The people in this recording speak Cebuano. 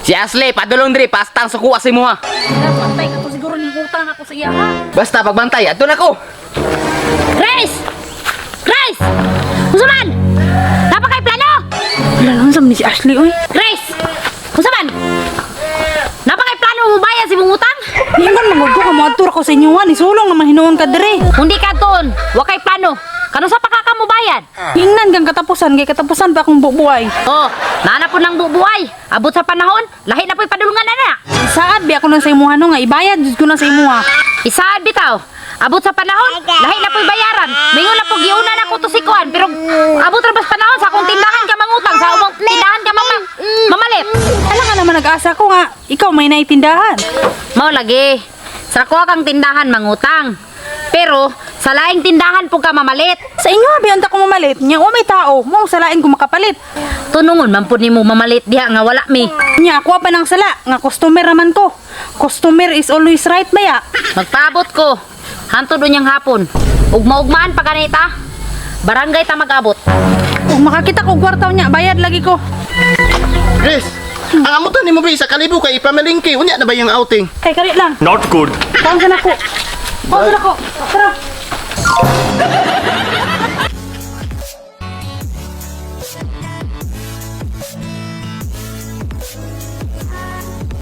Si Ashley, padulong diri, pastang sukuha sa imo ha. Bantay ka to siguro ning utang ako sa iya ha. Basta pagbantay, adto na ko. Grace! Grace! Unsa man? Napa kay plano? Wala lang sa ni si Ashley oy. Grace! Unsa man? Napa kay plano mo bayad sa imong utang? Ningon man gud ko ka moadto ra ko sa inyo ha, ni sulong naman hinuon ka dire. Hindi ka tuon, wa kay plano. Kano sa pa ka mo bayad? Hingnan kang katapusan kay katapusan pa akong bubuhay. Oh, naana po ng bubuhay. Abot sa panahon, lahi na po'y padulungan na na. Saad bi ako nang sa imuha no nga ibayad jud ko na sa imuha. Isaad bitaw. Abot sa panahon, lahi na po'y bayaran. Mingon na po giuna na ko to si Kuan, pero abot ra bas panahon sa akong tindahan ka mangutang, sa ubang tindahan ka mama, mamalit. Ala ka naman nag-asa ko nga ikaw may naitindahan. Mao lagi. Sa kuha kang tindahan mangutang. Pero sa laing tindahan po ka mamalit. Sa inyo abi unta ko mamalit nya wa may tao, mao sa lain ko makapalit. Tunungon man pud nimo mamalit diha nga wala mi. Nya ako pa nang sala nga customer naman ko. Customer is always right baya. Magpaabot ko. Hantod unyang hapon. Ugma-ugmaan pa kanita. Barangay ta mag-abot. Kung makakita ko kwarta nya bayad lagi ko. Chris, ang amutan nimo bi sa kalibo kay ipamalingki. Unya na ba yung outing? Kay kari lang. Not good. Kaon sa nako. Kaon sa nako. Tara.